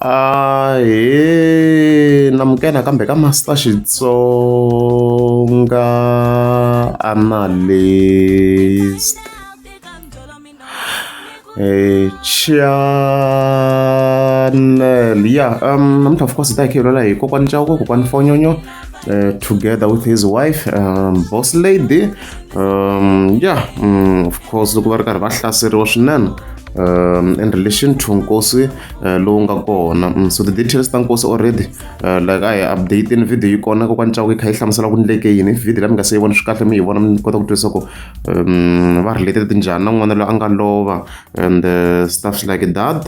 Ahee namukela kambe ka Master Xitsonga Analyst channel ya namuntlha of course hi ta hi kha hi vulavula hi kokwani Chauke kokwani Fonyonyo together with his wife boss lady yeah of course loko va ri karhi va hlaseriwa swinene in relation to nkosi lowu nga kona so the details ta nkosi already like a hi update ni video yi kona kokwani Chauke yi kha yi hlamusela ku ndleke yini video leyi mi nga se yi vona swi kahle mi yi vona mi kota ku twisisa ku va related njhani na n'wana loyi a nga lova and stuffs like that.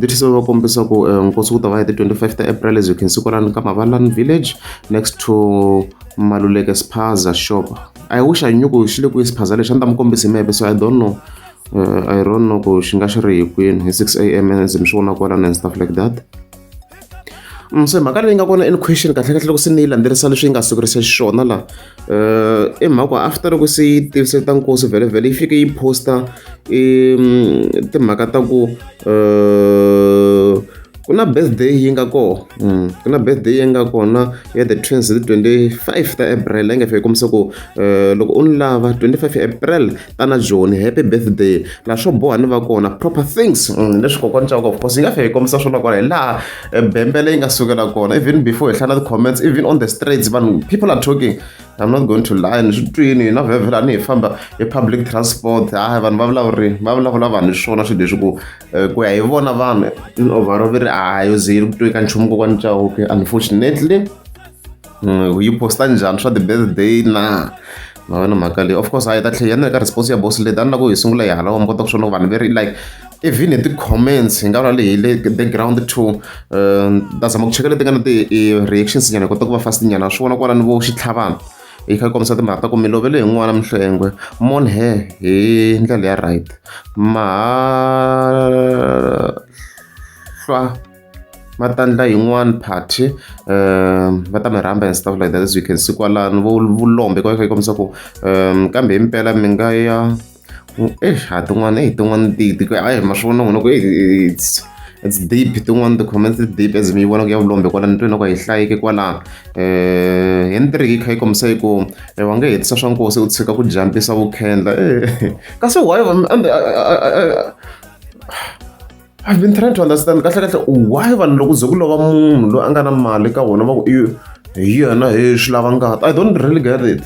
Details va kombisa ku nkosi wu ta va hi ti 25 ta April as you can see kwalano ka Mavalani village next to Maluleke Spaza shop. I wish I knew ku xi le kwihi spaza lexi a ni ta mi kombisa hi mepe so I don't know I don't know ku xi nga xi ri hi kwini hi 6 a.m. as mi swi vona kwalano and stuff like that. Se mhaka leyi nga kona in question kahle kahle loko se ni yi landzelerisa leswi yi nga sukerisa xiswona la i mhaka after loko se yi tivise ta nkosi vhele vhele yi fike yi posta timhaka ta ku ku na birthday yi nga kona ku na birthday yi nga kona ya the twins hi 25 ta April leyi nga fika yi kombisa ku loko u ni lava 25 April tana Joni happy birthday laha swo boha ni va kona proper things leswi kokwani Chauke of course yi nga fika yi kombisa swona kwala hi laha bembele yi nga sukela kona even before hi hlaya na ti-comments even on the streets vanhu people are talking. I'm not going to lie ni swi twini na vhevhela ni hi famba hi public transport hayi vanhu va vulavuri va vulavula vanhu hi swona swilo leswi ku ku ya hi vona vanhu in overall va ri a yo ze yi ri ku tweni ka nchumu kokwani Chauke unfortunately yi posta njhani swa ti-birthday na ma vona mhaka leyi of course hayi ta tlhela ya ka response ya boss leti a ni la ku hi sungula hi hala wa mi kota ku swi vona ku vanhu ve ri like even hi ti-comments hi nga vula hi le the ground to ta zama ku cheka leti nga na ti-reactions nyana hi kota ku va fast nyana swi vona kwalano vo xitlhavana yi kha yi kombisa timhaka ta ku mi lovele hi n'wana Mhlengwe mon he hi ndlela ya right mahahlwa ma ta ndla yin'wani party va ta mi rhamba and stuff like that as you can see kwalano vo vulombe ku va yi kha yi kombisa ku kambe himpela mi nga ya ha tin'wana eyi tin'wana ti ti hayi ma swi vona n'wina ku it's deep tin'wana ti-comments ti deep as mi yi vona ku ya vulombe kwalano ni twe na ku a yi hlayeki kwalano Hendrik yi kha yi kombisa yi ku wa nge hetisa swa nkosi u tshika ku jampisa vukhendla kasi why and I've been trying to understand kahle kahle why vanhu loko ze ku lova munhu loyi a nga na mali ka vona va ku i hi yena he swi lava ngati. I don't really get it.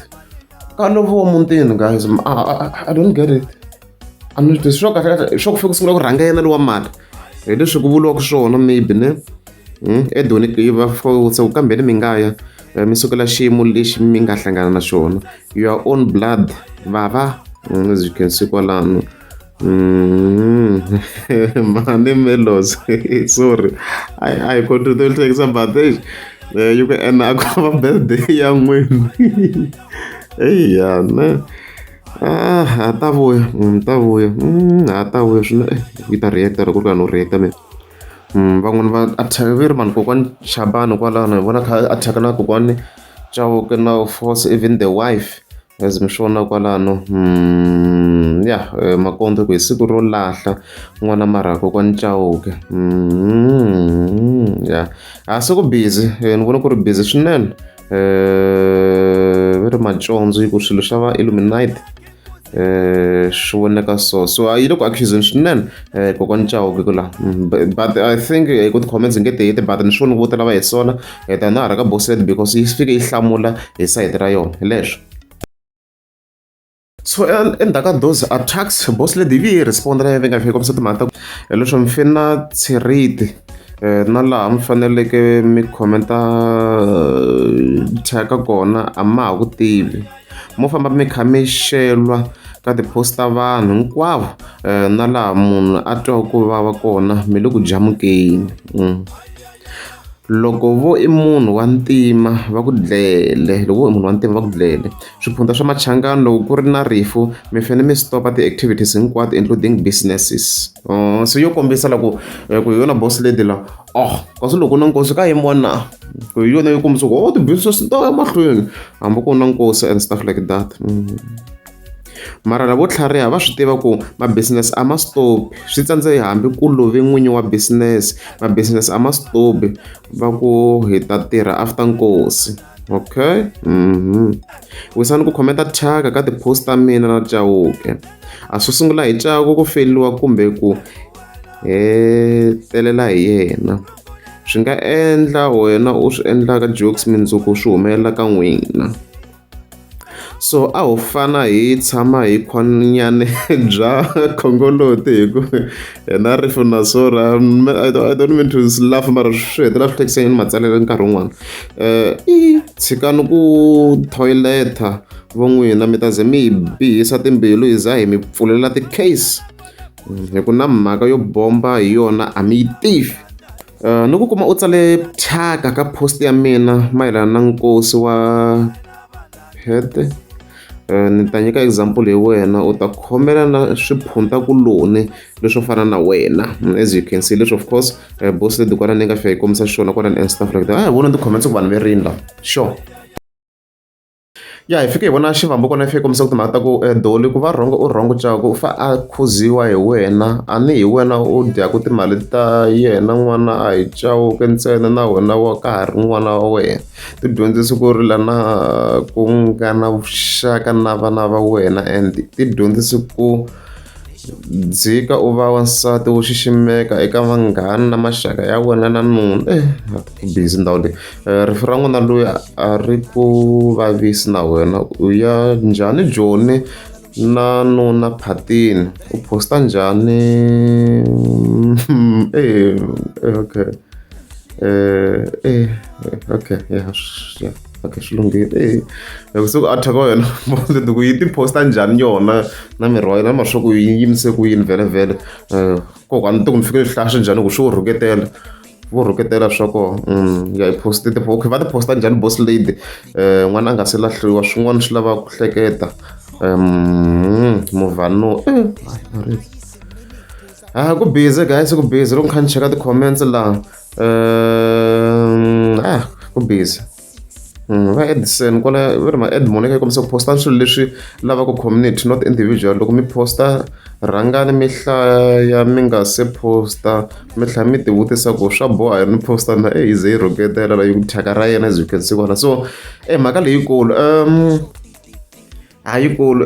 Ka loviwa mutini guys I don't get it. A ni swi swo kahle kahle swa ku fika ku sungula ku rhanga yena lowa mali hi leswi ku vuriwaka swona maybe ne Edoni yi va se ku kambeni mi nga ya mi sukela xiyimo lexi mi nga hlangana na xona your own blood vava as you can see kwalano. Mhani Melos sorry a hi koti to hlekisa but yi ku ene a ku va birthday ya n'wina eya ne ha ta vuya ta vuya ha ta vuya swinene yi ta react-a loko ku ri ka no react-a mina. Van'wani va attack ve ri mani kokwani Shabani kwalano hi vona kha attack na kokwani Chauke na force even the wife as mi swi vona kwalano ya makondzo ku hi siku ro lahla n'wana mara kokwani Chauke ya ha se ku busy ni vona ku ri busy swinene ve ri macondzo yi ku swilo swa va Illuminati swi voneka so so yi le ku accuseni swinene kokwani Chauke ku la but I think hi ku ti-comments nge ti heti but ni swi voni vo tala va hi sola hi ta na ha ri ka boss lady because yi fike yi hlamula hi sayiti ra yona hi leswo. So endzhaku ka those attacks boss lady yi respond na yi nga fika kombisa timhaka ta ku leswo mi fane na tshiriti na laha mi faneleke mi khomenta thyaka kona a ma ha ku tivi mo famba mi kha mi xelwa ka ti-post ta vanhu hinkwavo na laha munhu a twaka ku vava kona mi le ku jamukeni. Loko vo i munhu wa ntima va ku dlele loko vo i munhu wa ntima va ku dlele swiphunta swa machangani loko ku ri na rifu mi fanele mi stop-a ti-activities hinkwato including businesses. So yo kombisa la ku ku hi yona boss lady la oh kasi loko na nkosi ka yimiwa na ku hi yona yo kombisa ku oh ti-business ta ya mahlweni hambi ku na nkosi and stuff like that. Mara lavo tlhariha va swi tiva ku ma business a ma stop swi tsandze hambi ku love n'winyi wa business ma business a ma stop va ku hi ta tirha after nkosi okay wisani ku khometa thyaka ka ti-post ta mina na Chauke a swo sungula hi Chauke ku feriwa kumbe ku hetelela hi yena swi nga endla wena u swi endlaka jokes mindzuku swi humelela ka n'wina so a ho fana hi tshama hi khwanyane bya khongoloti hi ku hina rifu na swo ra I don't mean to laugh mara swi hetelela swi hlekisa yini matsalelo nkarhi wun'wana i tshikani ku thoyileta vo n'wina mi ta ze mi hi bihisa timbilu hi za hi mi pfulela ti-case hi ku na mhaka yo bomba hi yona a mi yi tivi. Ni ku kuma u tsale thyaka ka post ya mina mayelana na nkosi wa Pete ni ta nyika example hi wena u ta khomela na swiphuntakuloni leswo fana na wena as you can see leswi of course boss lady kwala ni nga fika yi kombisa xiswona kwala and stuff like that a hi vona ti-comments ku vanhu ve rini la sure ya hi fike hi vona xivambo kona yi fike kombisa ku timhaka ta ku Dolly ku va rhongo u rhongo Chauke u fa a khuziwa hi wena a ni hi wena u dyaku timali ta yena n'wana a hi Chauke ntsena na wena wa ka ha ri n'wana wa wena ti dyondzisi ku rila na ku nga na vuxaka na vana va wena and ti dyondzisi ku dzika u va wansati wo xiximeka eka vanghana na maxaka ya wena na nuna busy ndhawu leyi rifu ra n'wana loyi a ri ku vavisi na wena u ya njhani Joni na nuna phatini u posta njhani okay okay yeah yeah okay swi lunghile loko se ku a thyaka wena ku yi ti posta njhani yona na miri wa yena na swa ku yi yimise ku yini vhele vhele kokwani ni ti ku mi fike hlaya swi njhani ku swi rhuketela vo rhuketela swa kona ya yi post okay va ti posta njhani boss lady n'wana a nga se lahliwa swin'wana swi lava ku hleketa movha no ah ku busy guys ku busy loko ni kha ni cheka ti-comments laha ah ku busy va Edison kwala va ri ma Edmond eka yi kombisa ku posta swilo leswi lavaka community not individual loko mi posta rhangani mi hlaya mi nga se posta mi tlhela mi ti vutisa ku swa boha ni posta na e yi ze yi rhuketela la yi thyaka ra yena as you can see kwala so e mhaka leyikulu ha yikulu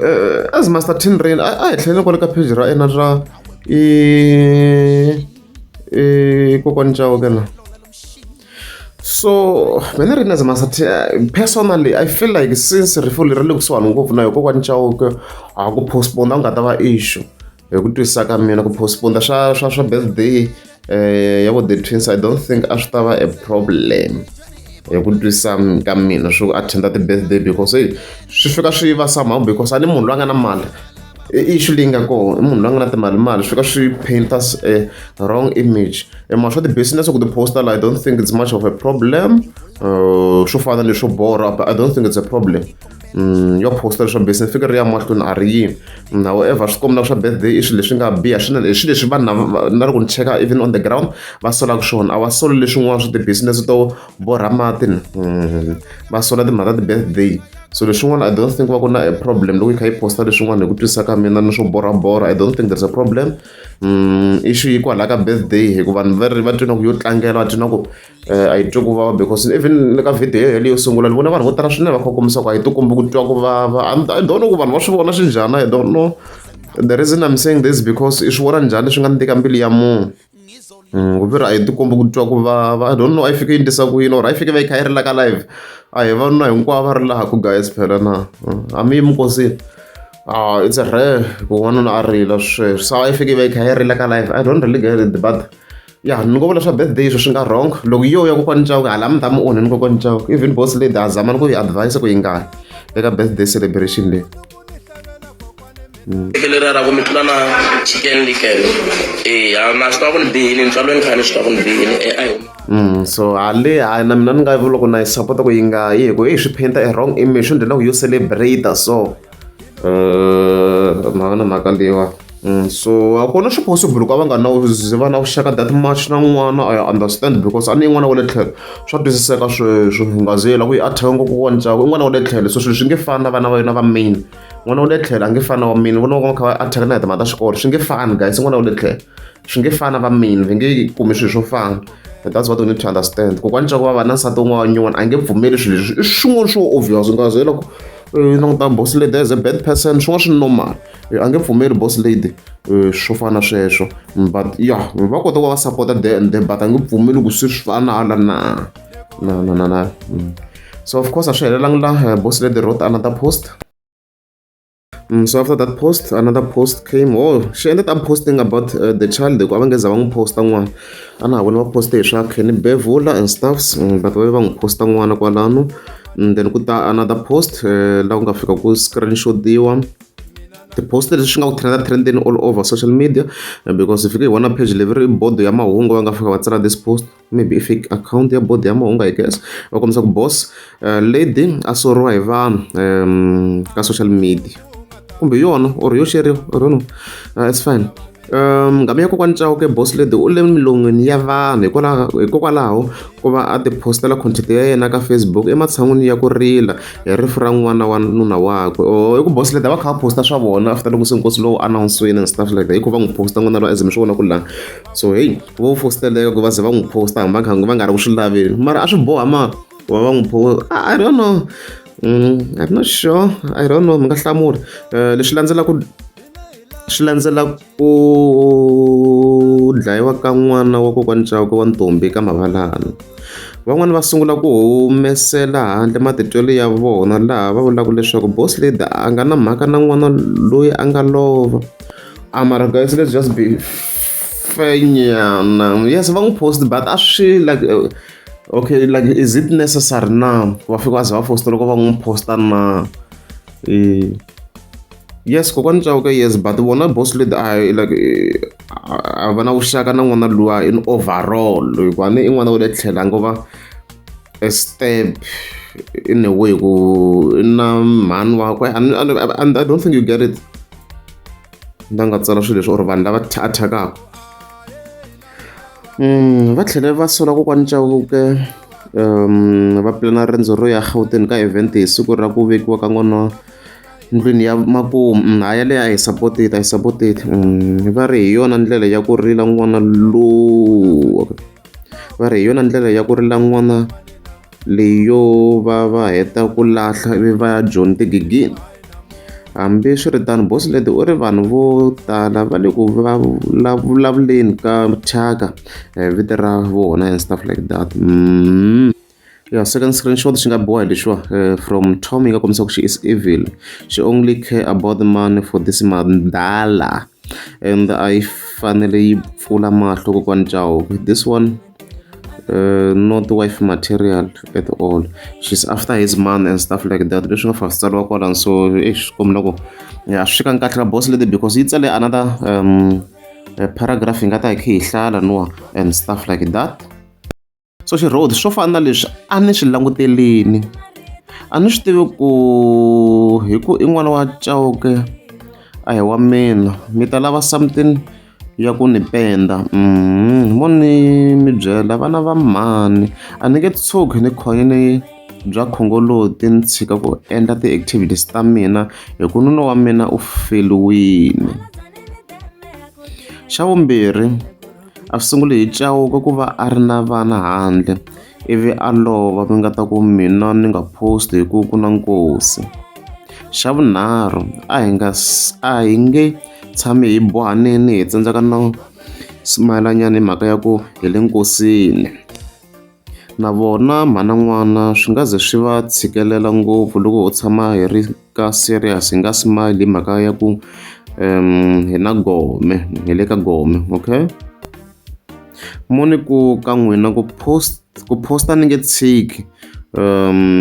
as Master Tin Rain a hi tlheleni kwale ka page ra yena ra i i kokwani Chauke la so mina ri as Master T personally I feel like since rifu leri le kusuhani ngopfu na hi kokwani Chauke a ku postpone ku nga ta va issue hi ku twisisa ka mina ku postpone swa swa swa birthday ya vo the twins I don't think a swi ta va a problem hi ku twisisa ka mina swo attenda ti-birthday because hey swi fika swi va somehow because a ni munhu loyi a nga na mali i issue leyi nga kona i munhu loyi a nga na timali mali swi fika swi paint us a wrong image mara swa ti-business ku ti posta la I don't think it's much of a problem swo fana na leswo borha I don't think it's a problem yo posta leswa business fika ri ya mahlweni a ri yimi however swi komba swa birthday i swilo leswi nga biha swinene i swilo leswi vanhu na loko ni cheka even on the ground va solaka swona a va soli leswin'wana swa ti-business to borha mati va sola timhaka ta ti-birthday so leswin'wana I don't think va ku na a problem loko yi kha yi posta leswin'wana hi ku twisisa ka mina ni swo borha borha I don't think there's a problem issue yi kwalaha ka birthday hikuva vanhu va ri va twi na ku yo tlangela va twi na ku a yi twi ku vava because even le ka video yeleyo sungula ni vona vanhu vo tala swinene va kha va kombisa ku a yi ti kombi ku twa ku vava I don't know ku vanhu va swi vona swi njhani I don't know the reason I'm saying this because i swi vona njhani leswi nga ni tika mbilu ya munhu ku ve ri a yi ti kombi ku twa ku vava I don't know a yi fike yi endlisa ku yini or a yi fike va yi kha yi rila ka live a hi vanuna hinkwavo va rilaku guys phela na a mi yimi nkosini ah it's a rare ku wanuna a rila sweswo so a yi fike va yi kha yi rila ka live I don't really get it but ya ni ngo vula swa birthday sweswo swi nga wrong loko yo ya kokwani Chauke hala mi ta mi onheni kokwani Chauke even boss lady a zama ni ku yi advise ku yi nga eka birthday celebration leyi Leriya ra ku mi tlula na Chicken Licken eya na swi tiva ku ni bihile ni twa ni kha ni swi tiva ku ni bihile e a hi So hale hayi na mina ni nga vula ku na yi support ku yi nga yi hi ku hey swi paint a wrong image swi ndlela ku yo celebrate so ma vona mhaka leyiwa. So a ku na swi possible ku a va nga na ze va na vuxaka that much na n'wana. I understand because a ni n'wana wa le tlhelo, swa twisiseka sweswo. Hi nga zela ku yi attack ngopfu kokwana Chauke, i n'wana wa le tlhelo, so swilo swi nge fani na vana va yena va main. N'wana wa le tlhelo a nge fani na wa main. Vona va kha va attack na hi timhaka ta xikolo, swi nge fani guys, i n'wana wa le tlhelo, swi nge fani na va main, va nge kumi swilo swo fana. That's what we need to understand. Kokwani Chauke va va na nsati wun'wana wa nyuwani, a nge pfumeli swilo leswi, i swin'wana swo obvious. Nga zela ku languta boss lady as a bad person, swin'wana swi normal, a nge pfumeli boss lady swo fana na sweswo. But yeah, va kota ku va va support there and there, but a nge pfumeli ku swi fana hala na na na na na. So of course a swi helelangi la. Boss lady wrote another post. So after that post, another post came. Oh, she ended up posting about the child. Ku a va nge za va n'wi posta n'wana, a na ha vona va poste hi swa Kenny Bevula and stuffs, but va va n'wi posta n'wana kwalano. Then ku ta another post laha ku nga fika ku screenshotiwa ti-post leswi swi nga ku trenda trending all over social media, because hi fike hi vona page leyi ri bodo ya mahungu, va nga fika va tsala this post, maybe i fake account ya bodo ya mahungu, I guess. Va kombisa ku boss lady a soriwa hi vanhu ka social media, kumbe yona or yo sheriwa or no, it's fine. Ngame ya kokwani Chauke, boss lady u le milon'wini ya vanhu hikokwalaho ko va a ti postela content ya yena ka Facebook ematshan'wini ya ku rila hi rifu ra n'wana wa nuna wakwe. Oh, i ku boss lady a va kha va posta swa vona after loko se nkosi lowu announce-wini and stuff like that, hi ku va n'wi posta n'wana loyi as mi swi vona ku la. So hey, vo fosteleka ku va ze va n'wi posta hambi va kha va nga ri ku swi laveni, mara a swi boha ma ku va va n'wi posta. I don't know. I'm not sure. I don't know. Mi nga hlamula. Leswi landzelaka swi landzela ku dlayiwa ka n'wana wa kokwani Chauke wa ntombi ka Mavalani. Van'wani va sungula ku humesela handle matitwelo ya vona laha va vulaka leswaku boss lady a nga na mhaka na n'wana loyi a nga lova. A mara guys, let's just be fair nyana. Yes, va n'wi post, but a swi like okay, like is it necessary na ku va fika va za va posta loko va n'wi posta na? Yes, kokwani Chauke, yes, but vona boss lady a like a va na vuxaka na n'wana luwa in overall, hikuva ni i n'wana wa le tlhelo, a ngo va a step in a way ku i na mhani wakwe. And I don't think you get it. Na nga tsala swilo leswi or vanhu lava attack-aka. Va tlhele va sola kokwani Chauke va pulana riendzo ro ya Gauteng ka event hi siku ra ku vekiwa ka n'wana ndlwini ya makumu. Hayi, yaleyo a hi support it, a hi support it. Va ri hi yona ndlela ya ku rila n'wana lowu, va ri hi yona ndlela ya ku rila n'wana leyi yo va va heta ku lahla ivi va ya Joni tigigini. Hambiswiritano, boss lady u ri vanhu vo tala va le ku vulavuleni ka thyaka hi vito ra vona and stuff like that. Yeah, second screenshot xi nga biwa hi lexiwa from Tom, yi nga kombisa ku she is evil, she only care about the money for this mandala, and a yi fanele yi pfula mahlo kokwani Chauke. This one not wife material at all, she's after his money and stuff like that. Leswi nga fika swi tsariwa kwalano, so swi kombela ku ya swi fika kahle ka boss lady because yi tsale another paragraph hi nga ta hi kha hi hlaya laniwa and stuff like that. So xirhodi swo fana na leswi a ni swi langutelini, a ni swi tivi ku hi ku i n'wana wa Chauke a hi wa mina, mi ta lava something ya ku ni penda. Mo ni mi byela vana va mhani, a ni nge tshuki ni khonyeni bya khongoloti ni tshika ku endla ti-activities ta mina hi ku nuna wa mina u feriwile. Xa vumbirhi, a swi sunguli hi Chauke ku va a ri na vana handle ivi a lova mi nga ta ku mina ni nga post hi ku ku na nkosi. Xa vunharhu, a hi nge tshami hi bohanini hi tsandzeka no smile nyana hi mhaka ya ku hi le nkosini. Na vona mhana n'wana swi nga ze swi va tshikelela ngopfu loko ho tshama hi ri ka serious hi nga smile hi mhaka ya ku hi na gome, hi le ka gome, okay. Mo ni ku ka n'wina ku post ku posta ni nge tshiki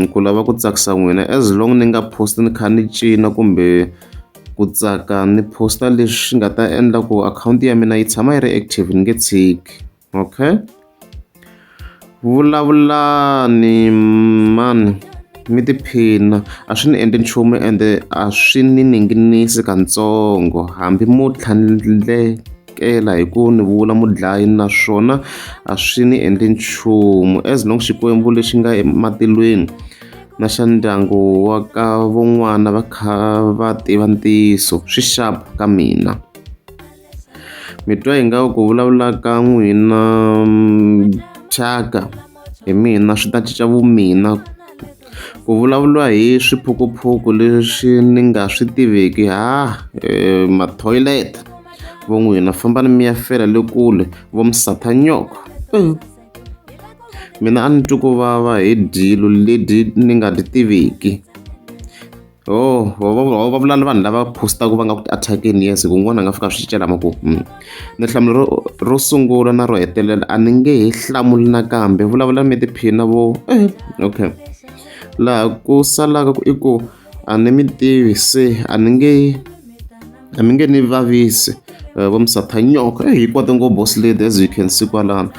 ku lava ku tsakisa n'wina, as long ni nga post ni kha ni cina kumbe ku tsaka, ni posta leswi nga ta endla ku akhawunti ya mina yi tshama yi ri active, ni nge tshiki, okay. Vulavulani mani. Mi tiphina a swi ni endli nchumu ende a swi ni ninginisi katsongo hambi mo tlhandlekela hi ku ni vula mudlayi naswona a swi ni endli nchumu as long Xikwembu lexi nga ematilweni na xa ndyangu wa ka van'wana va kha va tiva ntiyiso swi xap ka mina. Mi twa ingaku ku vulavula ka n'wina thyaka hi mina swi ta cinca vumina ku vulavuriwa hi swiphukuphuku leswi ni nga swi tiveki ha ma-toilet vo n'wina fambani mi ya fela le kule vo misathanyoko mina a ni twi ku vava hi dyilo ledyi ni nga dyi tiviki. Oh va vula na vanhu lava postaka va nga ku ti-attack-eni yes hi ku un'wana a nga fika a swi cincela makumu ni hlamula ro ro sungula na ro hetelela a ni nge he hlamuli nakambe vulavula mi tiphina vo okay laha ku salaka i ku a ni mi tivi se a ni nge a mi nge ni vavisi vo misathanyoko yi kwate ngopfu boss lady as you can see kwalano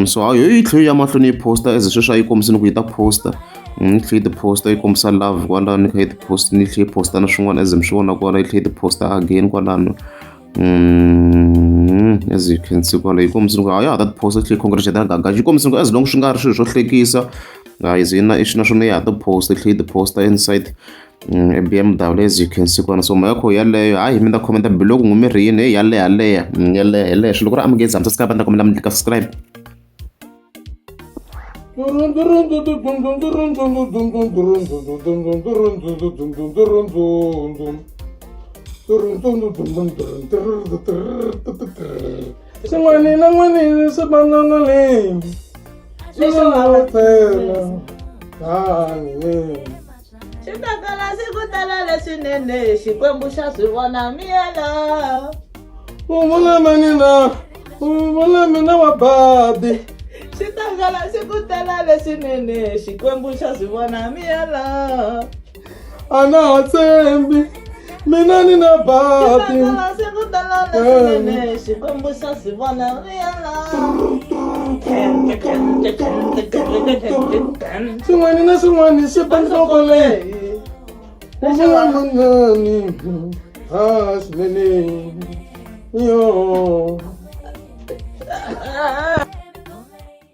so hayi yi tlhela yi ya mahlweni yi posta as sweswi a yi kombisini ku yi ta posta yi tlhela yi ti posta yi kombisa love kwalano yi kha yi ti post yi tlhela yi posta na swin'wana as mi swi vona kwala yi tlhela yi ti posta again kwalano as you can see kwala yi kombisini ku a ya ha ta ti posta yi tlhela yi congratulate na Gagash yi kombisini ku as long swi nga ri swilo swo hlekisa hayi yi na issue naswona ya ha ti posta yi tlhela yi ti posta inside BMW as you can see kona so mhaka kho yaleyo hayi mi ta comment below ku n'wi mi ri yini hey yaleya yaleya yaleya yaleya swilo ku ri amukeza mi subscribe ni ta kombela mi klika subscribe. Xin'wana na n'wana swi banana leyi Lexo hava tsena tani Xi ta kala xi ku tala leswinene, Xikwembu xa swi vona miyela. U vula mani na u vula mina wa badi. Xi ta kala xi ku tala leswinene, Xikwembu xa swi vona miyela. A na ha tshembi mina ni na badi. Xi ta kala xi ku tala leswinene, Xikwembu xa swi vona miyela. Xin'wana na xin'wana xi ba nhloko leyi u vula manani ha swinene yo.